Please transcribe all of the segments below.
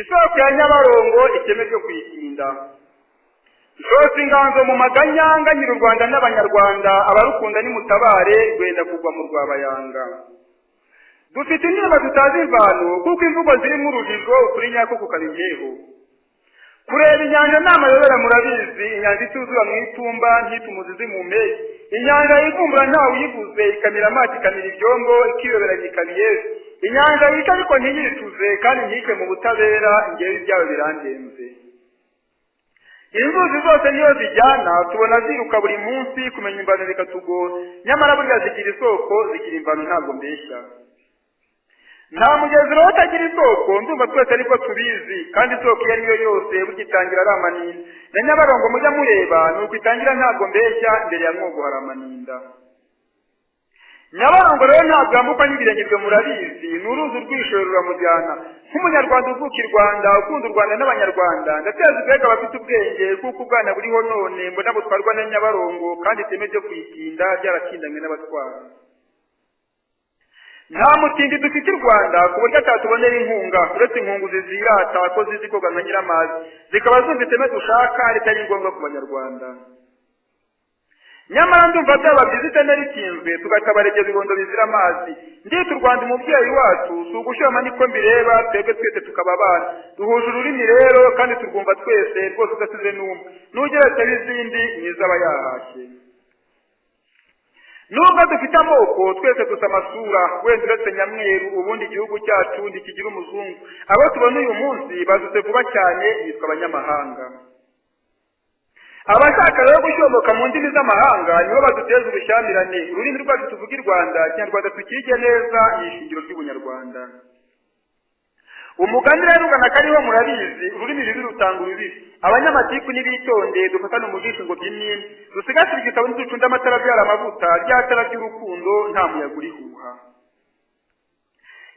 Isoko ya Nyabarongo iteme ryo kuyitinda. Nshotse inganzo mu maganya nganyira u Rwanda n'Abanyarwanda, abarukunda nimutabare rwenda kugwa mu rwabayanga. Dufite intimba tutazi imvano, kuko imvugo zirimo urujijo, ukuri nyako kukaba impeho. Kureba inyanja ni amayobera murabizi, inyanja ituzura mu itumba ntitumuzizi mu mpeshyi. Inyanja yivumbura ntawe uyivuze, ikamira amazi ikamira ibyombo, ikiyoberanya ikaba iyeze. Inyanja yica ariko ntiyicuze, kandi ntike mu butabera, ngewe ibyawe birandenze. Inzuzi zose niyo zijyana, tubona ziruka buri munsi, kumenya imvano bikatugora. Nyamara burya zigira isoko, zigira imvano ntabwo mbeshya. Nta mugezi rero utagira isoko, ndumva twese ariko tubizi, kandi isoko iyo ari yo yose burya itangira ari amaninda. Na Nyabarongo mujya mureba, nuko itangira ntabwo mbeshya, mbere ya Mwogo hari amaninda. Nyabarongo rero ntabwo yambukwa n'ibirenge byo murabizi, ni uruzi urwishoye ruramujyana. Nk'umunyarwanda uvuka i Rwanda, ukunda u Rwanda n'Abanyarwanda, ndateza ubwega abafite ubwenge, kuko ubwana buriho none mbona butwarwa na Nyabarongo, kandi iteme ryo kuyitinda ryaratindanywe n'abatwara. Nta mutindi dufite i Rwanda ku buryo atatubonera inkunga, uretse inkunguzi zirata ko zizi koga nka nyiramazi, zikaba zumva iteme dushaka ritari ngombwa ku Banyarwanda. Nyamara ndumva byaba byiza iteme ritinzwe, tugatabaregeza ibibondo bizira amazi. Ndita u Rwanda umubyeyi wacu, si ugushyiramo niko mbireba, twebwe twese tukaba abana. Duhuje ururimi rero kandi turwumva twese, rwose udasize n'umwe. N'ugeretseho izindi myiza aba yahashye. Nubwo dufite amoko, twese dusa amasura, wenda uretse nyamweru, ubundi igihugu cyacu ntikigira umuzungu. Abo tubona uyu munsi bazutse vuba cyane, bitwa abanyamahanga. Abashaka rero gushyomoka mu ndimi z'amahanga nibo baduteza ubushyamirane. Ururimi rwacu tuvuga i Rwanda, Ikinyarwanda tukige neza, ni ishingiro ry'ubunyarwanda. Umugani rero ugana kariho murabizi, ururimi rubi rutanga urubibi. Abanyamatiku nibitonde, dufatane umugisha ngo by'imini, dusigasire igitabo ntiducunde amatara abyara amavuta, rya tara ry'urukundo nta muyaga urihuha.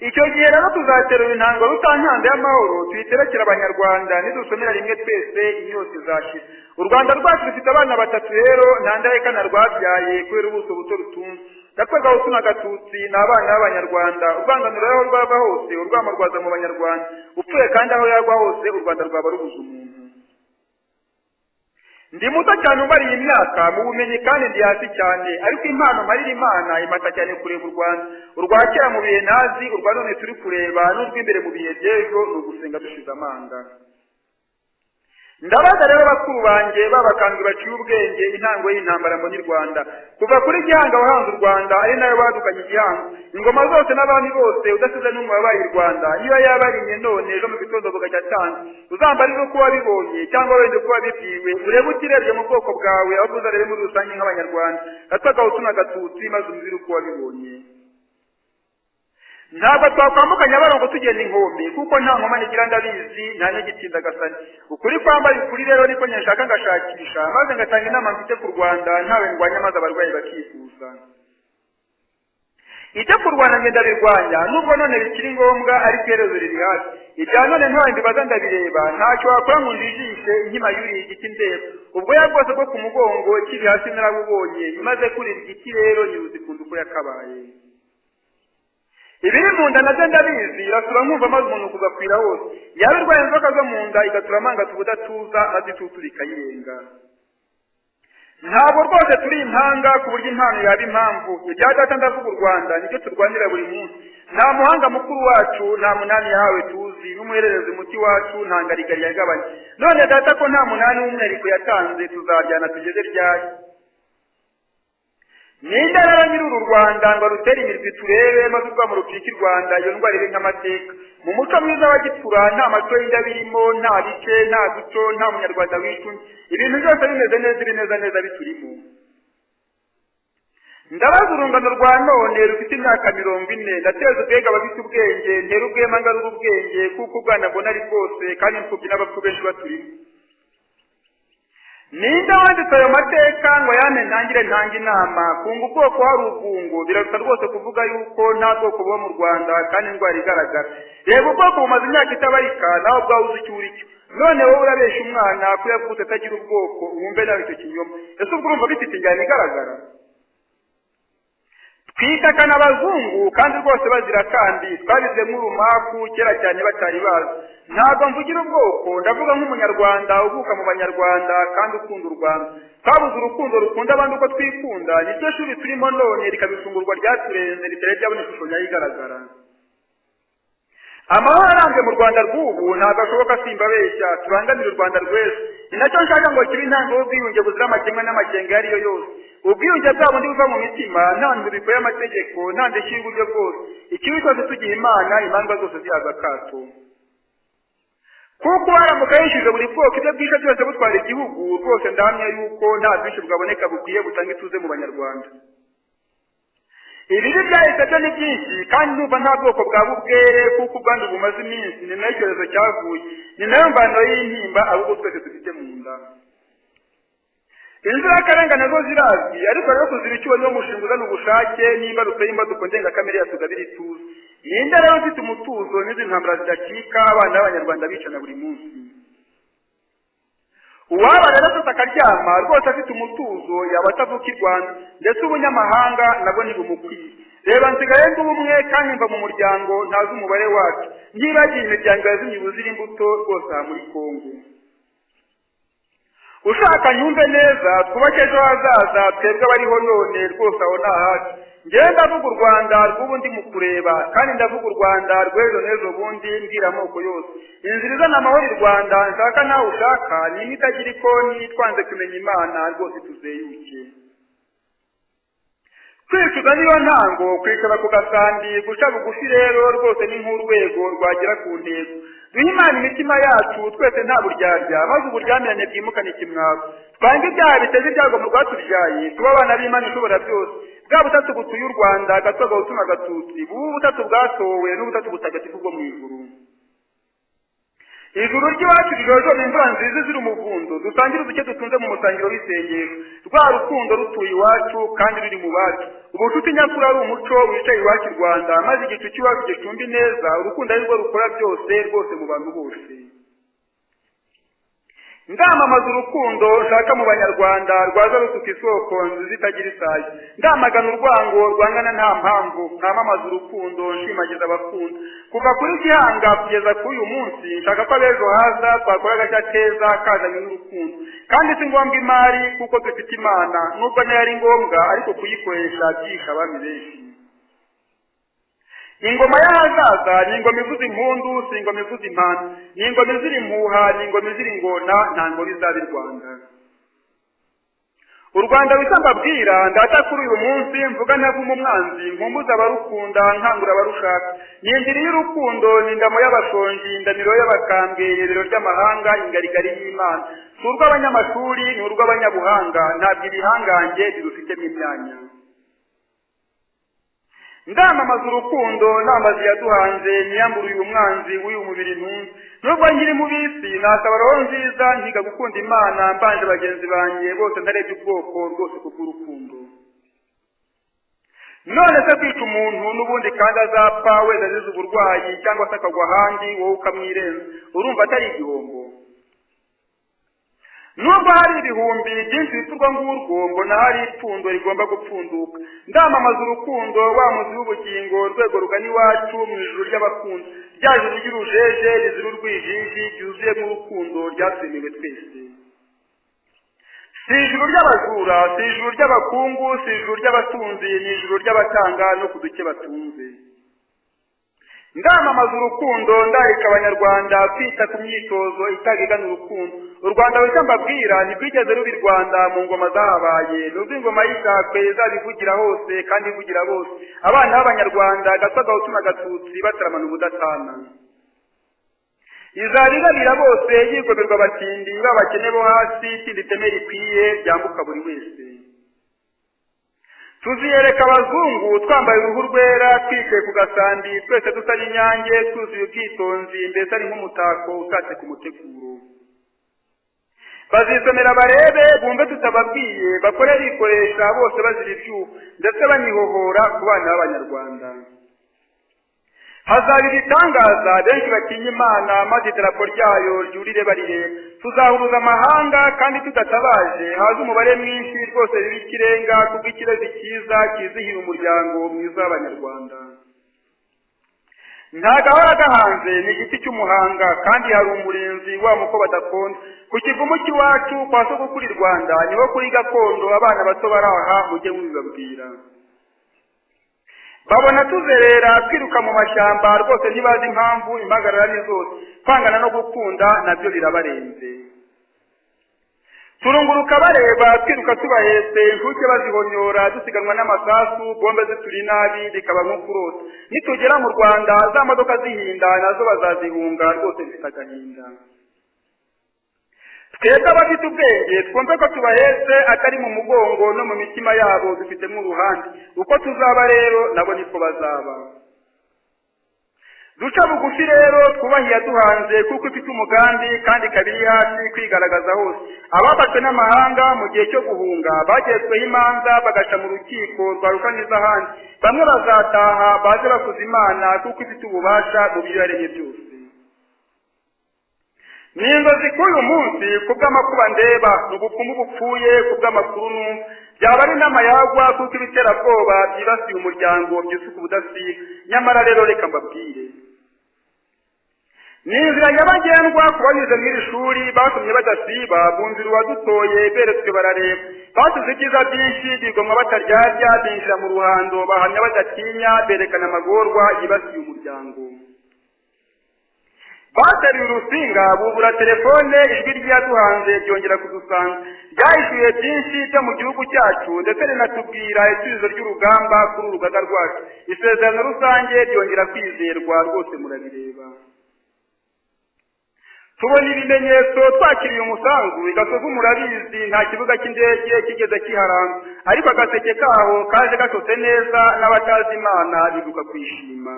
Icyo gihe rero tuzaterura intango rutankanda y'amahoro, tuyiterekere Abanyarwanda, nidusomera rimwe twese inyota izashira. U Rwanda rwacu rufite abana batatu rero, nta ndahekana rwabyaye kubera ubuso buto rutunze. Gatwa Gahutu na Gatutsi ni abana b'Abanyarwanda, urwanganuro aho rwava hose, urwamo rwaza mu Banyarwanda. Upfuye kandi aho yagwa hose, u Rwanda rwaba rubuze umuntu. Ndi muto cyane umbariye imyaka mu bumenyi kandi ndi hasi cyane, ariko impano mparira Imana imata cyane kureba u Rwanda. Urwa kera mu bihe ntazi, urwa none turi kureba, n'urw'imbere mu bihe by'ejo, ni ugusenga dushize amanga. Ndabaza rero bakuru banjye b'abakambwe baciye ubwenge, intango y'intambara mbona i Rwanda. Kuva kuri Gihanga wahanze u Rwanda, ari nawe wadukanye igihango. Ingoma zose n'abami bose, udasize n'umwe wabaye i Rwanda, niyo yaba arinye none ejo mu gitondo bugacya atanze. Uzambarire uko wabibonye cyangwa wenda uko wabibwiwe, urebe utirebye mu bwoko bwawe, ahubwo uzarebe muri rusange nk'Abanyarwanda. Gatwa Gahutu na Gatutsi, maze umbwire uko wabibonye. Ntabwo twakwambuka Nyabarongo tugenda inkombe, kuko nta nkomane igira ndabizi, nta n'igitinda gasani. Ukuri kwambaye ukuri rero niko nshaka ngashakisha, maze ngatanga inama mfite ku Rwanda, ntawe ndwanya maze abarwayi bakifuza. Icyo kurwana ngenda birwanya, nubwo none bikiri ngombwa, ariko iherezo riri hafi. Ibya none ntawe mbibaza ndabireba, ntacyo wakora ngo njijishe inkima yuriye igiti ndeba. Ubwoya bwose bwo ku mugongo kiri hasi narabubonye, imaze kurira igiti rero nyiruzikunda uko yakabaye. Ibiri mu nda nabyo ndabizi, irasura nkumva maze umuntu kugakwira hose. Yaba irwaye inzoka zo mu nda igatura amanga ubudatuza, maze itutura ikayirenga. Ntabwo rwose turi impanga ku buryo impano yaba impamvu. Ibya data ndavuga u Rwanda, nicyo turwanira buri munsi. Nta muhanga mukuru wacu, nta munani yahawe tuzi, n'umuhererezi muti wacu nta ngarigari yagabanye. None data ko nta munani w'umwihariko yatanze, tuzabyana tugeze ryari? Ninde rero nyiri uru Rwanda ngo arutere imirwi turebe, maze urwamo rucike i Rwanda, iyo ndwara ibe nk'amateka. Mu muco mwiza wa gipfura nta maco y'inda birimo, nta bice, nta duco, nta munyarwanda wica undi. Ibintu byose bimeze neza, ibineza neza biturimo. Ndabaza urungano rwa none rufite imyaka 40, ndateza ubwega abafite ubwenge, ntera ubwema ngarura ubwenge, kuko ubwana mbona ari bwose, kandi imfubyi n'abapfu benshi baturimo. Ninde wanditse ayo mateka ngo yampe ntangire ntange inama? Kunga ubwoko hari ubwungo, biraruta rwose kuvuga yuko nta bwoko buba mu Rwanda kandi indwara igaragara. Reba ubwoko bumaze imyaka itabarika, nawe ubwawe uzi icyo uri cyo. None wowe urabesha umwana ko yavutse atagira ubwoko, wumve nawe icyo kinyoma. Ese ubwo urumva bifite injyana igaragara? Twitakana abazungu kandi rwose bazira, kandi twabize nk'urumaku kera cyane batari bazi. Ntabwo mvugira ubwoko, ndavuga nk'umunyarwanda uvuka mu banyarwanda kandi ukunda u Rwanda. Twabuze urukundo rukunda abandi uko twikunda, niryo shuri turimo none rikabifungurwa ryaturenze ritari ryabona ishusho nyayo igaragara. Amahoro arambye mu Rwanda rw'ubu ntabwo ashoboka, simbabeshya, tubangamire u Rwanda rw'ejo. Ni nacyo nshaka ngo kibe intango y'ubwiyunge buzira amakemwa n'amakenga ayo ariyo yose. Ubwiyunge bwa bundi buva mu mitima, nta ntubiko y'amategeko, nta ndeshyi y'uburyo bwose. Ikibi cyose tugiha Imana, imandwa zose zihabwa akato. Kuko haramuka yishyuje buri bwoko ibyo bwishe byose butwara igihugu, rwose ndahamya yuko nta bwinshi bwaboneka bukwiye butanga ituze mu banyarwanda. Ibibi byahise byo ni byinshi, kandi ndumva nta bwoko bwa bubwere, kuko ubwandu bumaze iminsi, ni nayo icyorezo cyavuye, ni nayo mvano y'intimba ahubwo twese dufite mu nda. Inzirakarengane zo zirazwi, ariko rero kuzira icyuho niwo mushinga uzana ubushake n'imbarutso y'imbaduko ndengakamere yatugabira ituze. Ninde rero ufite umutuzo n'izi ntambara zidacika, abana b'abanyarwanda bicana buri munsi? Uwaba rero afite akaryama rwose afite umutuzo yaba atavuka i Rwanda, ndetse ubunyamahanga nabwo ntibumukwiye. Reba nsigaye ndi umwe kandi mva mu muryango ntazi umubare wacu, ntibagiye imiryango yazimye ubuzira imbuto rwose aha muri Kongo. Ushaka nyumve neza, twubake ejo hazaza, twebwe abariho none rwose aho ni ahacu. Njyewe ndavuga u Rwanda rw'ubu ndi mu kureba, kandi ndavuga u Rwanda rw'ejo n'ejo bundi, mbwira amoko yose. Inzira izana amahoro i Rwanda nshaka nawe ushaka, ni imwe itagira ikoni, twanze kumenya Imana rwose tuzeyuke. Kwicuza niyo ntango, kwicara ku gasambi, guca bugufi rero rwose ni nk'urwego rwagera ku ntego. Duhe Imana imitima yacu twese nta buryarya, maze uburyamirane bwimukane ikimwaro. Twange ibyaha biteza ibyago mu rwatubyaye, tuba abana b'Imana ishobora byose. Bwa butatu butuye u Rwanda, Gatwa, Gahutu na Gatutsi, bubu butatu bwatowe n'ubutatu butagatifu bwo mu ijuru. Ijuru ry'iwacu rijojoba imvura nziza izira umuvundo, dusangire uduke dutunze mu musangiro w'isengesho. Rwa rukundo rutuye iwacu kandi ruri mu bacu. Ubucuti nyakuri ari umuco wicaye iwacu i Rwanda, maze igicu cy'iwacu gicumbi neza, urukundo ari rwo rukora byose rwose mu bantu bose. Ndamamaza urukundo nshaka mu banyarwanda, rwaza rusuka isoko nziza itagira isayo. Ndamagana urwango rwangana nta mpamvu, nkamamaza urukundo nshimagiza abakunda. Kuva kuri Gihanga kugeza kuri uyu munsi, nshaka ko abejo haza twakora agashya keza kazanye n'urukundo. Kandi si ngombwa imari kuko dufite Imana, nubwo nayo ari ngombwa, ariko kuyikoresha byisha abami benshi. Ingoma y'ahazaza ni ingoma ivuza impundu, si ingoma ivuza impanda, ni ingoma izira impuha, ni ingoma izira ingona, nta ngoma izaba i Rwanda. U Rwanda rushya mbabwira ndata kuri uyu munsi, mvuga ntavuma umwanzi, nkumbuza abarukunda, nkangura abarushaka. Ni indiri y'urukundo, ni indamo y'abashonji, indamiro y'abakambwe, irerero ry'amahanga, ingarigari y'Imana. Si urw'abanyamashuri, ni urw'abanyabuhanga, ntabwo ibihangange birufitemo imyanya. Ndamamaza urukundo, namazi yaduhanze, niyambura uyu mwanzi w'uyu mubiri ntunze. Nubwo nkiri mu bisi, nasaba roho nziza, nkiga gukunda Imana, mbanje bagenzi banjye bose ntarebye ubwoko rwose kubw'urukundo. None se kwica umuntu n'ubundi kandi azapfa, wenda azize uburwayi cyangwa se akagwa ahandi, wowe ukamwirenza, urumva atari igihombo? Nubwo hari ibihumbi byinshi biturwa ngurwo, mbona hari ipfundo rigomba gupfunduka. Ndamamaza urukundo, wa muzi w'ubugingo, rwego rugana iwacu mu ijuru ry'abakunda, rya juru ry'urujeje rizira urwijiji, ryuzuyemo urukundo ryatwemewe twese. Si ijuru ry'abajura, si ijuru ry'abakungu, si ijuru ry'abatunzi, ni ijuru ry'abatanga no ku duke batunze. Ndamamaza urukundo, ndarika abanyarwanda kwita ku myitozo itagigana urukundo. U Rwanda rushya mbabwira ntirwigeze ruba i Rwanda mu ngoma zahabaye, ni urw'ingoma y'ishakwe izabivugira hose kandi ivugira bose. Abana b'abanyarwanda, Gatwa, Gahutu na Gatutsi, bataramana ubudatana. Izaba igabira bose, yigoberwa abatindi, b'abakene bo hasi, itsinda iteme rikwiye ryambuka buri wese. Tuziyereka abazungu twambaye uruhu rwera, twicaye ku gasambi, twese dusa n'inyange, twuzuye ubwitonzi, mbese ari nk'umutako utatse ku muteguro. Bazisomera barebe, bumve tutababwiye, bakore bikoresha bose bazira ibyuho, ndetse banihohora ku bana b'abanyarwanda. Hazaba ibitangaza benshi batinya Imana, maze idarapo ryayo ryurire bariheka. Tuzahuruza amahanga kandi tudatabaje, haze umubare mwinshi rwose bibe ikirenga kubw'ikirezi cyiza kizihiye umuryango mwiza w'Abanyarwanda. Nta gahora gahanze ni igiti cy'umuhanga, kandi hari umurinzi wa muko badakunda. Ku kivumu cy'iwacu kwa sogokuru i Rwanda niho kuri gakondo, abana bato baraha mujye mubibabwira. Babona tuzerera twiruka mu mashyamba, rwose ntibazi impamvu impagarara ni zose. Kwangana no gukunda nabyo birabarenze. Turunguruka bareba twiruka tubahetse, incuke bazihonyora dusiganwa n'amasasu, bombe zituri nabi bikaba nko kurota. Nitugera mu Rwanda za modoka zihinda nazo bazazihunga, rwose bifite agahinda. Twebwe abafite ubwenge twumve ko tubahetse atari mu mugongo no mu mitima yabo dufitemo uruhande. Uko tuzaba rero nabo niko bazaba. Duca bugufi rero twubahe Iyaduhanze, kuko ifite umugambi kandi ikaba iri hafi kwigaragaza hose. Abafashwe n'amahanga mu gihe cyo guhunga bagezweho imanza bagaca mu rukiko rwa Rukanizahandi. Bamwe bazataha baze bakuza Imana, kuko ifite ububasha mu byo yaremye byose. Ni inzozi k'uyu munsi kubw'amakuba ndeba, ni ubupfumu bupfuye kubw'amakuru numva. Byaba ari n'amayagwa kuko ibiterabwoba byibasiye umuryango byisuka ubudasiba. Nyamara rero reka mbabwire, ni inzira nyabagendwa ku banyuze mu iri shuri basomye badasiba, bumvira uwadutoye beretswe barareba. Basize ibyiza byinshi bigomwa bataryarya, binjira mu ruhando bahamya badatinya, berekana amagorwa yibasiye umuryango. Bateruye urusinga bubura telefone, ijwi ry'Iyaduhanze ryongera kudusanga. Ryahishuye byinshi byo mu gihugu cyacu, ndetse rinatubwira isubizo ry'urugamba kuri urugaga rwacu. Isezerano rusange ryongera kwizerwa, rwose murabireba. Tubona ibimenyetso twakiriye umusanzu i Gasovu murabizi, nta kibuga cy'indege kigeze kiharanga, ariko agaseke kaho kaje gashotse neza, n'abatazi Imana bibuka kwishima.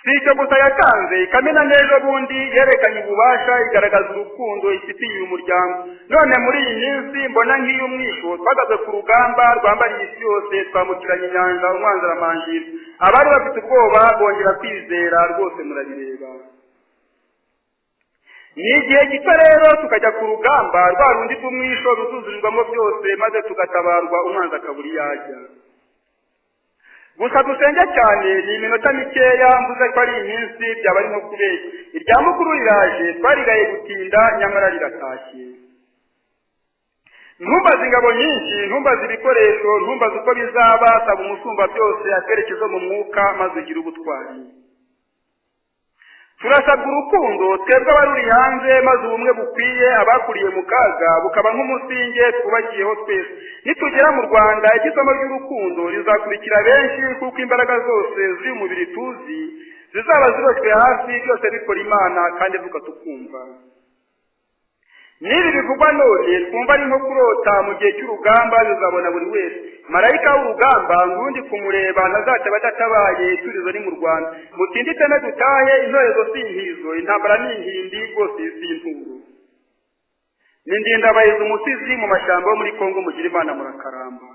Si icyo gusa yatanze, Ikamena n'ejo bundi yerekanye ububasha, igaragaza urukundo ifitiye uyu muryango. None muri iyi minsi mbona nk'iy'umwisho twagaze ku rugamba rwambariye isi yose, twambukiranya inyanja umwanzi aramanjira. Abari bafite ubwoba bongera kwizera, rwose murabireba. Ni igihe gito rero tukajya ku rugamba rwa rundi rw'umwisho ruzuzurirwamo byose, maze tugatabarwa umwanzi akabura iyo ajya. Gusa dusenge cyane, ni iminota mikeya mvuze ko ari iminsi byaba ari nko kubeshya. Irya mukuru riraje, twarigaye gutinda nyamara riratashye. Ntumbaze ingabo nyinshi, ntumbaze ibikoresho, ntumbaze uko bizaba, saba umusumba byose akerekezo mu mwuka maze ugire ubutwari. Turasabwa urukundo twebwe abaruri hanze, maze ubumwe bukwiye abakuriye mu kaga bukaba nk'umusinge twubakiyeho twese. Nitugera mu Rwanda isomo ry'urukundo rizakurikira benshi, kuko imbaraga zose z'uyu mubiri tuzi zizaba ziroshywe hasi, byose bikora Imana kandi vuga tukumva. N'ibi bivugwa none twumva ari nko kurota, mu gihe cy'urugamba bizabona buri wese. Marayika w'urugamba ngundi kumureba ntazataba adatabaye, iturizo ni mu Rwanda. Mutinde iteme dutahe, intorezo si intizo, intambara ni intindi, rwose si inturo. Ni Ndindabahizi umusizi mu mashyamba yo muri Kongo, mugire Imana murakaramba.